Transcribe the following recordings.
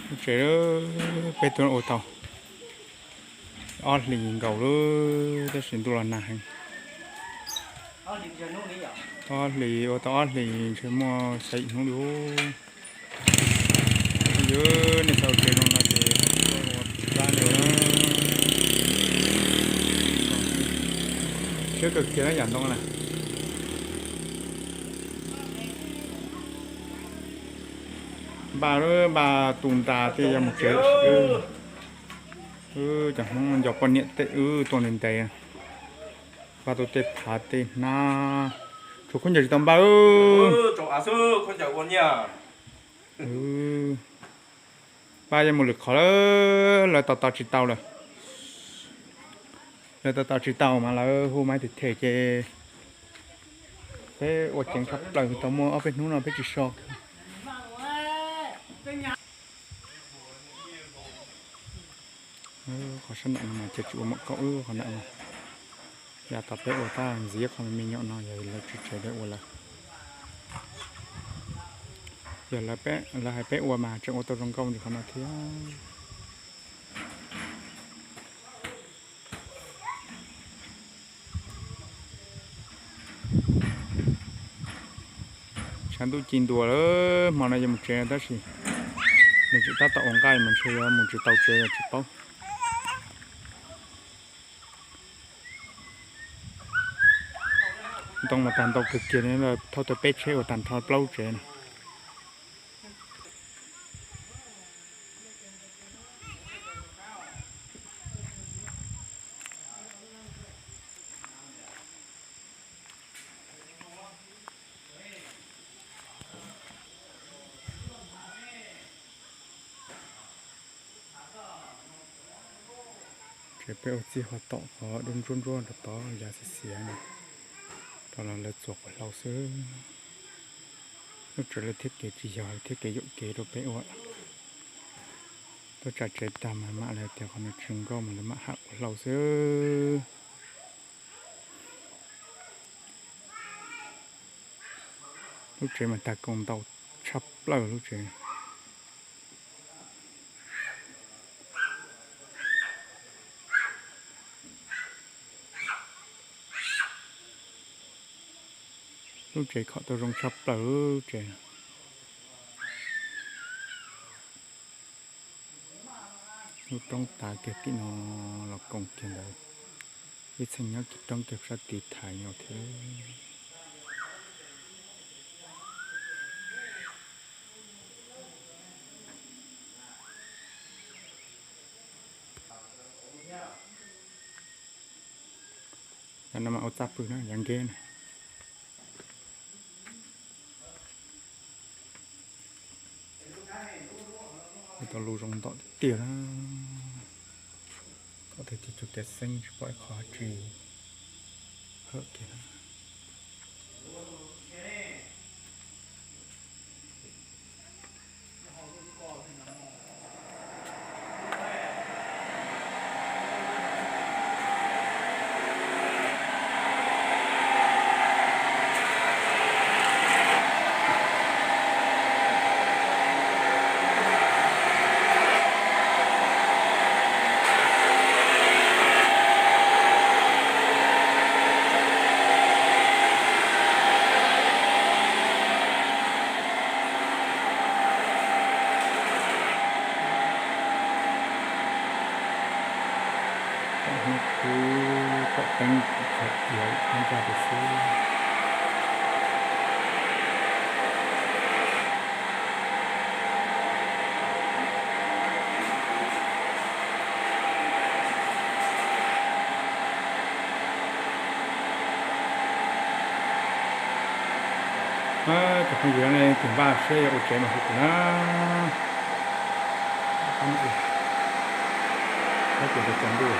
Lub tsev peb tug ua tau ob hlis nkaus lawm tab sis ntuj los nag heev. Ob hlis ua tau ob hlis ntshe muaj xya yim hnub li. Yog nej tau tsev zoo no ces ua pab li na. Siab kawg kiag na yam ntoo na. Npaj, npaj tus ntas tej yog mus tsev. Cov Hmoob nco poj niam tej wb tuaj ntev ntev. Npaj tus tej phav tej hnab, tshuav khaub ncaws tsis tau npaj. Npaj yeej mus lwm qhov lawm, lawv tos tos tsis tau lawm. Lawv tos tos tsis tau mas lawv hu mas them them ces peb ua ceev tshaj plaws tau muaj ob peb hnub no peb tsis so. Qhov sab nram no mas ces tsis ua mom kaum wb qhov nram no. Yav tom peb ua tab ntxiv qhov me me nyuam no yog lawv tsis tsev lawv ua lawm. Yog lawv hais peb ua mas tseem ua tau zoo nkauj ntsis qhov no thiab. Tshav ntuj ci ntua lawm, hmo no yuav mus tsev tab sis nws tseem tab tom ua nqaij mas ntshe yuav mus tsis tau tsev los tsis paub. Ntoo mas tag ntau kawg kiag li, thauj tau peb tsheb ua tag nrho plaub tsev no. Ces peb ua txij qhov tom qhov dub ntsuab ntsuab rau tod yav xiav xiav no, rau los lawv txuas quas hlau xwb. Lub tsev lawv thiab kev tsis yog thiab kev yuam kev rau peb ua. Tuaj tsam tsev tag mas mam li tias qhov no tsis nkauj mas lawv mam ham quas hlau xwb. Lub tsev mas tag koom ntau tshaj plaws lub tsev. Lub tsev khom tau zoo tshaj plaws lub tsev. Lub roob tav kiag tim no los koom kiag ntawd, ib txheej nyob kiag roob kiag sab tid thaiv no thiab. Yav no mas ua txaj pw na, yav nkeb na. Ua tau lus zoo ntom tiag tiag na. Kom tiag tiag cov kev xeeb tsis pom ib qho tsis hawm kiag na. Pom hnub qub pom teeb qhov tiav ib ntsa tias xwb. Cov phooj ywg, nej tus npaj siab yuav ua tsev mas hu kuv na. Tab sis tsaus ntuj.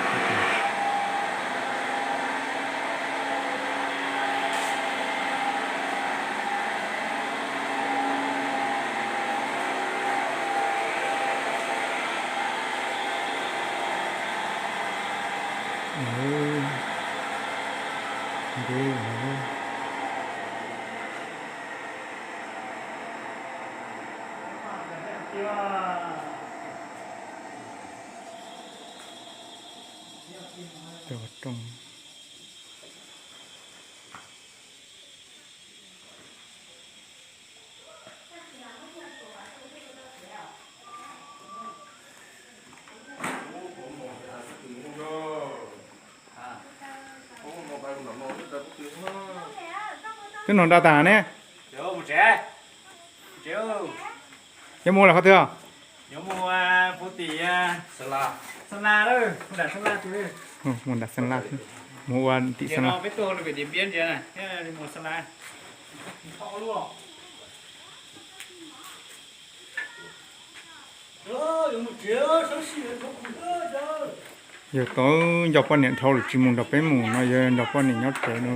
Peb ua rooj. Twb nug nrad tas ne. Yuav mus lawm qhov twg? Yuav mus puv tim Xa Las, mus nram Xa Las, mus ua tim Xa Las. Yog tau nco poj niam dhau lawm tsis mus nrog peb mus no, yog nrog poj niam nyob tsev no.